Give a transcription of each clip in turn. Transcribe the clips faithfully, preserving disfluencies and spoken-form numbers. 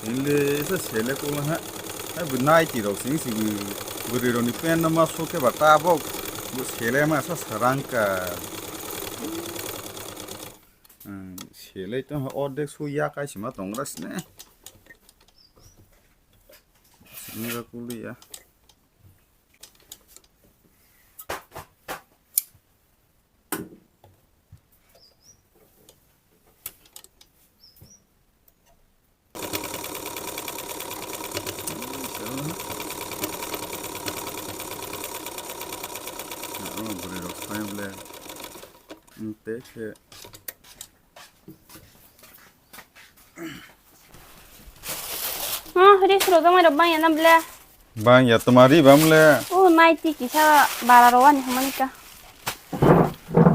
Ile sa sele ko ha. Hai bu naiti rok sing sing bwrwi rok ni pen no ma so ke ba ta bok. Bu sele ma sa sarang ka. Ang sele to ha ordek su ya kai sima tong ras ne. Sing ra ku li ya. Bwrwi rok phai ble. Tei khe. Ha, ri suro jomai rok bang ya na ble. Bang ya toma ri bam le. O nai ti kisa bara ro ani hamani ka.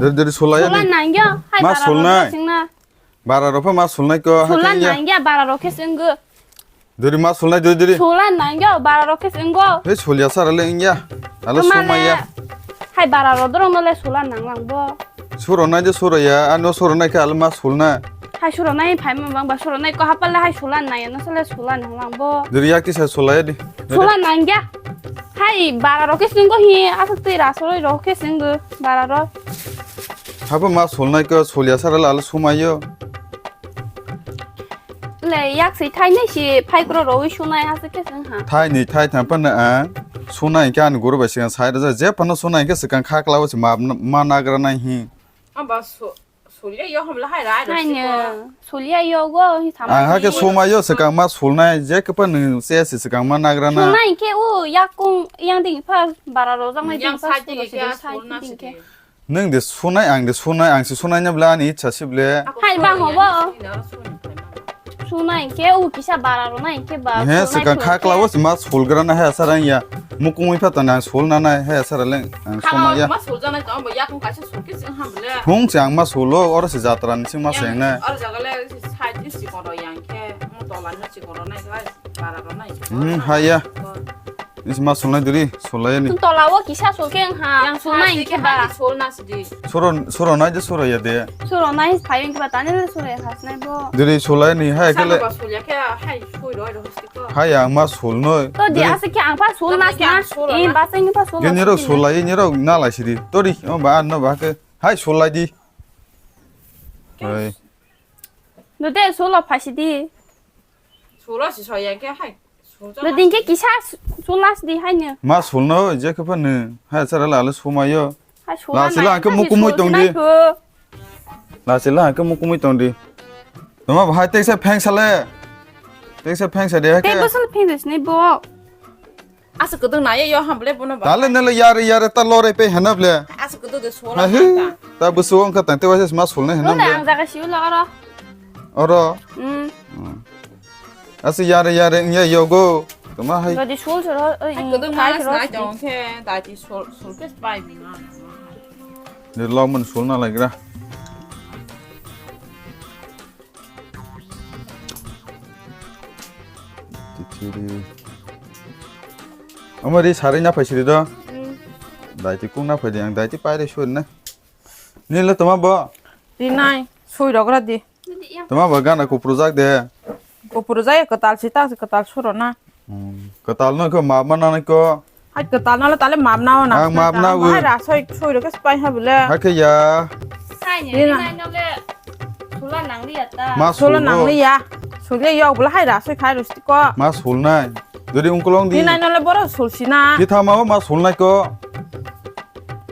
Deri deri sulai Sula ani. Nang ya, hai Ma bara ro sulnai. Sing na. Bara ro pha ma sulnai ko. Sula nang ya bara ro khe sing go. Duri ma sulnai duri duri. Sula nang ya bara ro khe sing go. He sulya sara le ingya. Ala sumaya. Hai bara ro dorong no le sula nang lang bo. Suro nai je suro ya, ano suro nai khe ala ma sulna. Hai suro nai phai ma bang ba suro nai ko hapal le hai sula nang ya no sale sula nang lang bo. Duri yak ti sa sula ya di. Sula nang ya. Hai bara ro khe sing go hi asuk twi ra solo ro khe sing go bara ro. Habo ma sulnai ko sulya sara le ala sumayo. Le yak si thai nai si phai kro ro wi sunai ha se ke sing ha. Thai ni thai tham pan ang sunai ke an guru ba sing sai da je pan sunai ke sikang kha kla o si ma ma nagra nai hi. Amba su sulia yo hom la hai rai ro Hai si ne ko. Sulia yo go hi tham. Ang ha ke suma yo sikang ma sulnai je ke pan se si sikang ma nagra na. Sunai ke u yak kung yang ding pha bara ro jang nai Yang ding pha sai su ro di si ke ro sai sulna ding si ke. Di. Nwng de sunai, ang de sunai, ang se sunai na ble ani ichha se ble. Hai bang hobo. Sunai ke u kisa bara ro nai ke ba. He se ka kha kla o se ma sul gra na he sa rang ya. Mukung wi pha ta na sul na na he sa ra leng ang soma ya. Ma sul ja nai ta bo ya kung kaisa sul ke sing ham le. Thung se ang ma sul o oro se jatra ni sing ma seng na. Or jaga le sai ti si ko ro yang ke mo tola ni si ko ro nai ga bara ro nai. Hmm ha ya. Is ma sulnai duri, sulai ni. Tun tola o kisa sul ke ha. Yang sulnai ke ba. Sul na sidi. Suro, suro nai je suro ya de. Suro nai phai ke ba tani le suro ya khas nai bo. Duri sulai ni hai ke le. Ba sul ya ke hai sui roi ro sti ko. Hai ang ma sul noi. To di ase ke ang pa sul na sna. Eh ba sing pa sul. Ge ni ro sulai ni ro na lai sidi. To di o ba no ba ke. Hai sulai di. Hai. Do de sulo phai sidi. Sulo si so ya ke hai. Sulja Lading ke kisa su-, sulas di haino. Ma sulno je khe phano. Hai sara lalo sumayo. Hai sula Lasi nai la ke khe mukumui sul tong di. Sinai phu. Lasi la ke mukumui tong di. Toma bahai teksa pheng sale. Teksa pheng sa de ke. Tei bosol pheng de sini bo. Asa kudung nai yo hamble bono ba. Tale nele yare yare ta lore pe hana ble. Asa kudung de sola. Ha hi. Ta busu ong ka tang te wasa ma sulne hana Nuna ble. Ang jaga siu la oro. Oro. Hmm. Hmm. Asa yare yare nya yogo. Toma hai. Gadi sul soro, oi, Hai, kudung kai mas soro nai sidi. Dong khe, dati sul, sul kes pai mi na. Ni lo mun sul na lagra. Titiri. Amari sarai na phaisiri do. Hmm. Dati kung na phaidi ang dati paire sur na. Ni lo toma bo. Di nai, sui rogra di. Tama ba gana kupru jak de. Kupru jak ya, kwtal si ta, kwtal suro na. Hmm. Kwtal no ko ma ma na ko. Hai kwtal no tale map na na. Ang map na u. Hai ra soi soi ro ke spai ha bule. Ha ke ya. Hai ni Ni na. Nai no le. Sula nang li ya ta. Ma Sula sulo. Nang li ya. Suli yok bule hai ra soi khai rusti ko. Ma sul nai. Dori ungkolong di. Ni nai no le boro sul si na. Ki thama ma sul nai ko.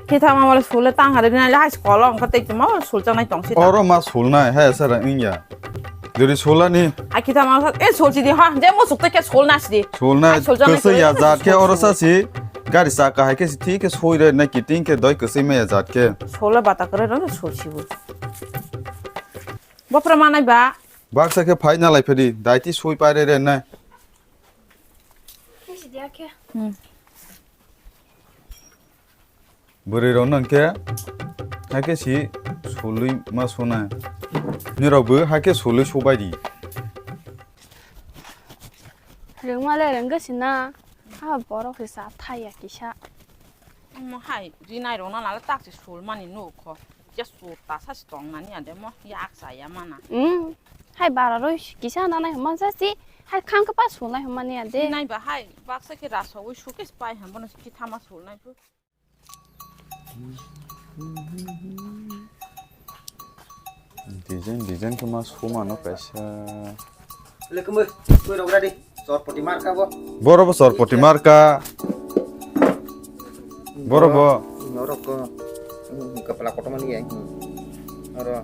Khe thama wale sule tang hade nai le hai kolong ka tei tuma wale sul chanai tong si ta. Oro ma sul nai, hai sara wngya. Duri sul ani. Hai khe thama sa, e sul si di ha, je mo suk te khe sul na si di. Sul nai, Hai sul chanai kwswi sul ya si jat khe sul oro si. Sa si. Gari saka hai khe si thik khe soi re nai kiting khe doi kwswi ma ya jat khe. Sule bata kre ro sul si bu. Bopra manai ba. Baksa khe phai na lai phedi, daiti soi pai re re nai. Ni si dia khe. Hmm. Bwrwi rok no hwnkhe hakhe si sulwi ma suna. Nirok bo hakhe sulwi subai di. Rwngma le rwngwi sina. Ha borok se sa thai ya kisa. Omo hai rinai rok no nala tak se sul mani nuk kho. Ya sul ta sa se tong nani ande mo yak sa ya mana. Hmm. Hai bara roi kisa nanai hwnma sa si Hai khang khe pa sulnai hwnmani ya de. Nai ba hai baksa khe rasawi sukes pai ham bono kithama sulnai phu. Design, design khe ma sumano kaisa. Lekmui, koi rok ready. Chorpoti marka bo. Boro bo chorpoti marka. Boro bo. Norok ko. Hmm, kapla kotorma ni yang. Oro.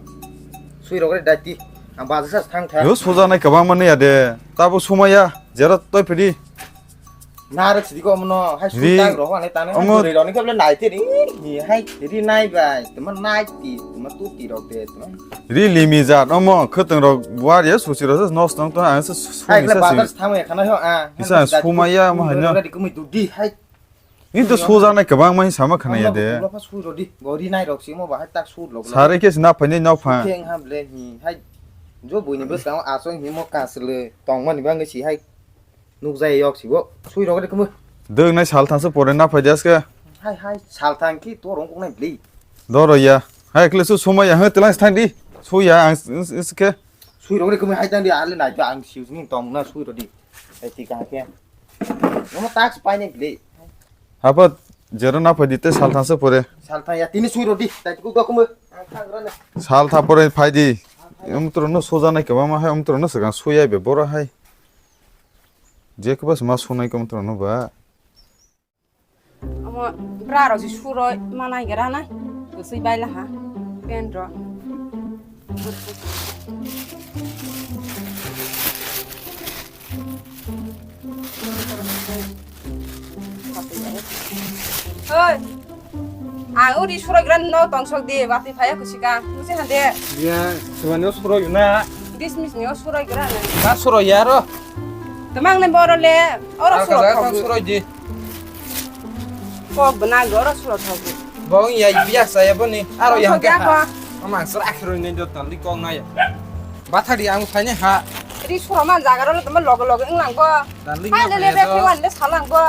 Sui rok ready dati. Ang baza sa thang tha. Yo soja nai kwbangma ni ya de. Tabo sumaya. Jera toi phidi. Narwk sidi ko mono, hai Ri-, sui tang rok ani tane, hai omo bwrwi rok ni khe bole nai te ri, ni hai ri nai bai, tama nai ti, tama tu ti rok de, tama. Ri limi jat, omo khwtwng rok buar ya, susi rok se nos tong tong, ang se su-, Hai sumi khle sa bazar sing. Thang ya khana ho, ah. Kisa sumaya mo hai no. Ri kumui dudi, hai. Ni to soja nai kwbangma hin sama khana ya de. Omo pha sui rodi, gori nai rok si mo ba hai tak sui rok. Sare khe sina phai nai nok pha. Kheng ha ble hi, hai. Jo bui ni bwskang asong hi mo kasle, tong mani bang si hai. Nukjai yok sibo. Sui rok de kumu. Dwng nai sal thangsa pore na phai dias ke. Hai hai sal thang ki to rong kok nai bli. Doro ya. Hai kle su sumai ya hang telang thang di. Su ya ang s-, s-, s-, ke. Sui rok de kumu hai tang di ale nai to ang siu ni tong na sui rok di. Hai ti ka ke. Nomo tax pai nai bli. Apa jero na phai di te sal thangsa pore. Sal thang ya tini sui rok di. Tai ku do kumu. Ang thang ra ne. Sal tha pore phai di. Umtro no soja nai kebama hai umtro no segang sui ai be boro hai. Je khe bas ma sunai kom tong no ba. Omo bra rok si suroi manai gra na. Kusui bai la ha. Pen ro. Oi. Ang uri suroi gra no tong sok di. Bati phaya kusika. Musi hande. Ya, suani suroi na. Dismiss ni suroi gra na. Ba suroi ya ro. Tamang ne boro le. Oro suroi di. Kok bwna goro suro thogo. Bo wng ya biya saya bo ni. Aro yang ka. Ama ang sura akhiro ni do tali kok na ya. Bathari ang thani ha. Ri suro man jaga ro tama logo logo wng lang bo. Tali. Hai le le be phiwan le salang bo.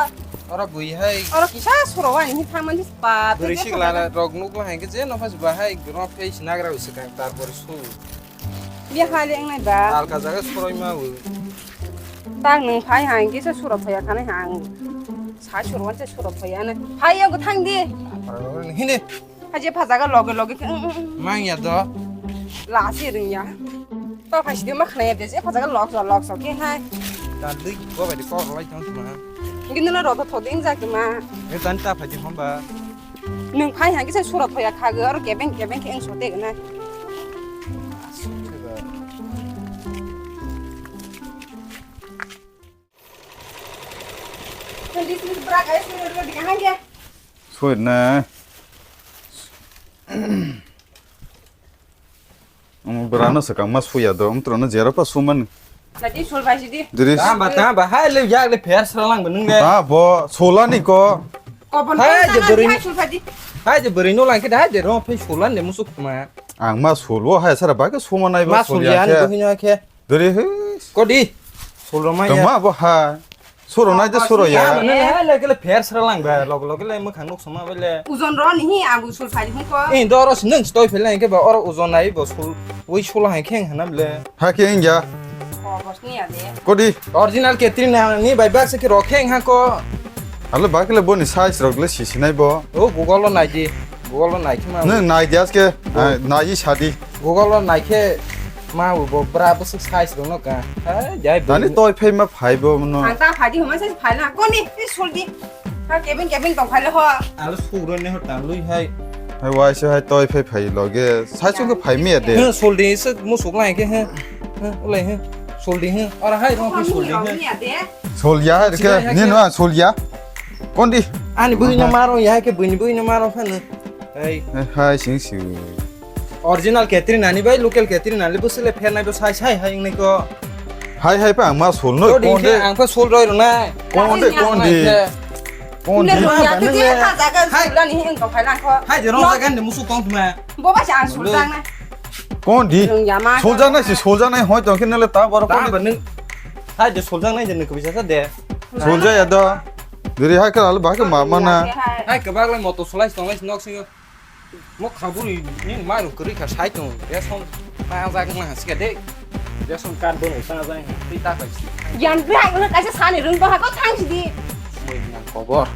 Oro bui hai. Oro kisa suro wani hi thang man pa. Beri sik la rok nuk la hai ke je no phas ba hai gro phei sinagra usikang tar por su. Biya hali ang nai ba. Alka jaga soroi ma bo. Tang nung phai ha ang kisa suro phaya khanai ha ang. Sa suro wan se suro phaya na. Phai ya go thang di. Hini. Haje phajaga loge loge ke. Mang ya do. La si ring ya. To phai si ma khna ya de je phajaga lok lok so ke hai. Dan dui go bai de ko roi tong ma. Gini lo ro to thodi ing ja ke ma. E dan ta phai di hom ba. Nwng phai hang kisa sura thoya khago aro kebeng kebeng khe wngso te gwnai. Soir na. Omo bwrano swkang ma suya do, omo twrwno jera pa sumani. Lati sul bai sidi. Diri. Tamba, tamba, hai le yak le pher sra lang nung le. Ta bo sola ni ko. Kobon hai je bwrwi. Hai sul bai di. Hai je bwrwi no lang khe hai je ro phe sola ne musuk ma. Ang ma sul bo hai sara ba ke suma nai bo. Ma sul ya ni bo hino khe. Diri he. Ko di. Sul ro ma ya. Tama bo hai. Suro nai de suro ya. Nang hai le kele pher sra lang ba log log le mwkhang nuk soma bele. Ujon ro ni hi abu sul phai hung ko. Ni do ro si nung stoi phel nai ke ba oro ujon nai bo sul wi sul hai kheng hana bele. Ha kheng ya. Ko bos ni ya de. Kodi. Original Katrina ni bai bak se ki ro kheng ha ko. Alo ba kele boni size rok le si sinai bo. O Google lo nai di. Google lo nai khima. Nung nai di aske. Nai sadi. Google o naikhe ma bo bra bwswk size rwno ka. Hai jai. Ani toi phai ma phai bo no. Ang ta phai di homa sai phai na. Koni i sul di. Ha kebeng kebeng tong phai le ho. Alo sugro ne ho tan lui hai. Hai wai se hai toi phai phai loge. Sai sung ke phai mi ade. He sul di se musuk lai ke he. He ulai he. Sul di he. Ora hai rong sul di he. Sul ya hai ke. Ni no sul ya. Kondi. Ani bui no maro ya ke bui ni bui no maro phan. Hai. Hai sing sing. Original Katrina ni bai local Katrina le bwswk le phernai bo sai sai hai wngnai ko. Hai hai pa ang ma sul no. Jodi kon de ang pa sul roi rwnai. Kon de kon de. Kon de. Nung ya ke je ha jaga sul ani hing ko phai lang ko. Hai de rong jaga ni musuk tong tuma. Bo ba ang sul tang na. Kon di. Nung ya ma. Sul jang nai si sul jang nai hoi tong khe nele ta boro kon. Ta ba nung. Hai de sul jang nai de nung ko bisa sa de. Sul ja ya do. Diri hai kala ba ke ma mana. Hai ke bag le moto sulai tong lai nok sing. Mo khaburi ni mairum kwrwi kha sai tong, ya song ta jak ma sika de. Ration card bono chajak, twi ta kaisa. Yan bihai ulo kaisa sani rwng doha ko thang sidi. Mui nang kobor.